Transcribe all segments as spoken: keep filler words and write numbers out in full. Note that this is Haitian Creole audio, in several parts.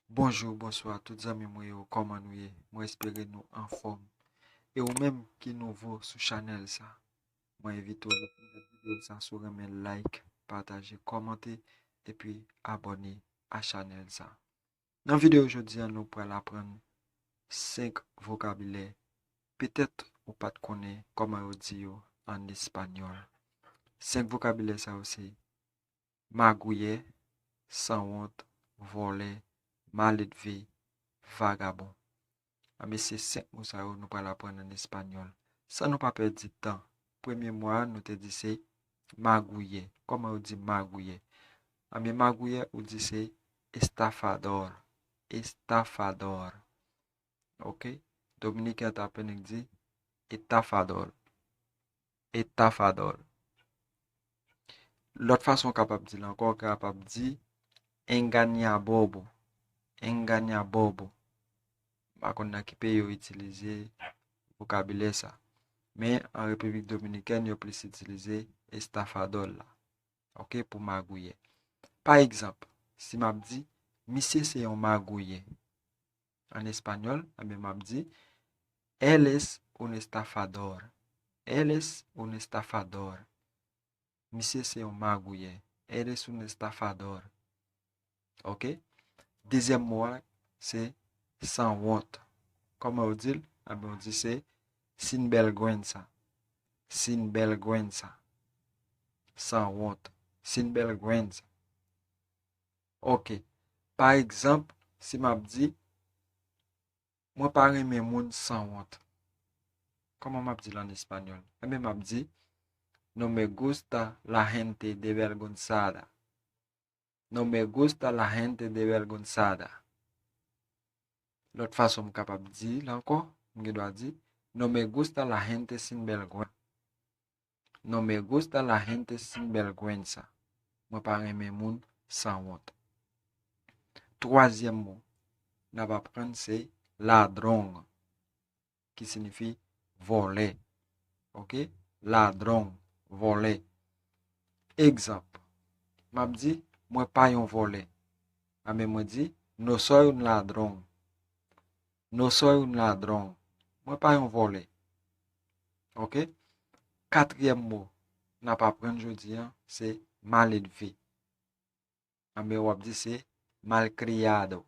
Bonjou, bonswa, tout zanmi mwen yo, kòman nou ye? Mwen espere nou anfòm. E ou menm ki nouvo sou chanèl sa, mwen envite w, lè w fin gade videyo sa, si w renmen, like, pataje, kòmante, epi abòne a chanèl sa. Nan videyo jodi a, nou pral aprann senk vokabilè. Petèt ou pa t konnen kòman yo di yo an espanyòl. Senk vokabilè sa yo se magouyè, sanwont, vòlè, maledve, vagabon. Anben, se senk mo sa yo nou pral aprann an espanyòl. San nou pa pèdi tan, premye mo a nou te di se magouyè. Kòman yo di magouyè? Anben, magouyè, ou di se estafador. Estafador. Ok? Dominiken an ta aprann di estafador. Estafador. Lòt fason w kapab di l ankò, w kapab di enganyabobo. Enganyabobo. M pa konn nan ki peyi yo itilize vokabilè sa. Men an Repiblik Dominikèn, yo plis itilize estafadò la. Ok, pou magouyè. Pa egzanp, si m ap di, misye se yon magouyè. An espanyòl, anben m ap di, él es un estafador. Él es un estafador. Misye se yon magouyè. Él es un estafador. Ok? Dezyèm mo a, se sanwont. Kòman yo di l? Anben, yo di se sinbèlgwensa. Sinbèlgwensa. Sanwont. Sinbèlgwensa. Ok. Pa egzanp, si m ap di, mwen pa renmen moun sanwont. Kòman m ap di l an espanyòl? Anben, m ap di, no me gusta la gente desvergonzada. No me gusta la gente desvergonzada. Lòt fason m kapab di l ankò, m gen dwa di, no me gusta la gente sinbèlgwen. No me gusta la gente sinvergüenza. Mwen pa renmen moun sanwont. Twazyèm mo n ap aprann se ladron, ki siyifi vòlè. Ok? Ladron, vòlè. Egzanp, m ap di, mwen pa yon vòlè. Anben mwen di, no soy un ladron. No soy un ladron. Mwen pa yon vòlè. Ok? Katriyèm mo n ap aprann jodi a, se maledve. Anben, w ap di se malkriyado.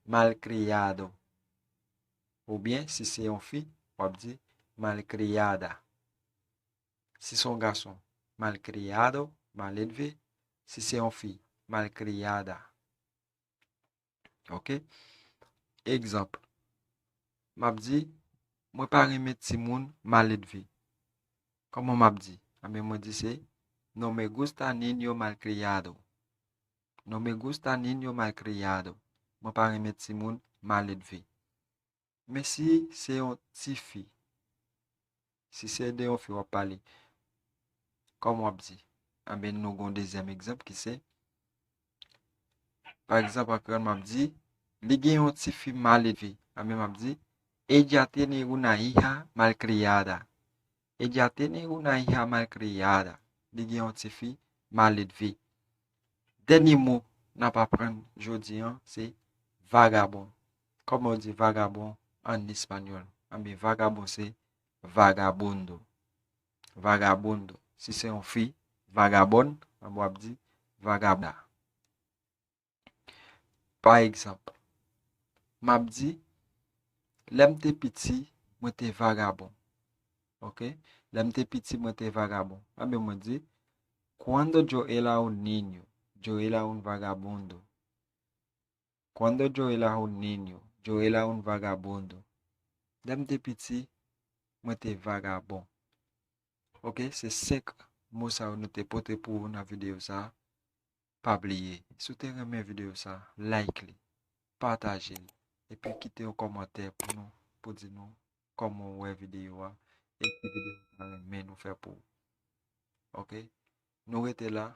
Malkriyado. Oubyen, si se yon fi, w ap di malkriyada. Si se yon gason, malkriyado, maledve. Si se yon fi, malkriyada. Ok? Egzanp, m ap di, mwen pa renmen timoun maledve. Kòman m ap di? Anben, mwen di se, no me gusta niño malcriado. No me gusta niño malcriado. Mwen pa renmen timoun maledve. Men si se yon tifi, si se de yon fi w ap pale, kòman w ap di? Anben, nou gen yon dezyèm egzanp ki se, pa egzanp, an kreyòl, m ap di, li gen yon tifi maledve. Anben, m ap di, ella tiene una hija malcriada. Ella tiene una hija malcriada. Li gen yon tifi maledve. Dènye mo n ap aprann jodi a se vagabon. Kòman yo di vagabon an espanyòl? Anben, vagabon se vagabundo. Vagabundo. Si se yon fi, vagabòn, anben w ap di vagabonda. Pa egzanp, m ap di, lè m te piti, mwen te vagabon. Ok? Lè m te piti, mwen te vagabon. Anben, mwen di, cuando yo era un niño, yo era un vagabundo. Cuando yo era un niño, yo era un vagabundo. Lè m te piti, mwen te vagabon. Ok, se senk mo sa yo nou te pote pou ou nan videyo sa. Pa bliye, si w te renmen videyo sa, like li, pataje l, epi kite yon kòmantè pou nou, pou di nou kòman w wè videyo a, e ki videyo w ta renmen nou fè pou ou. Ok? Nou rete la,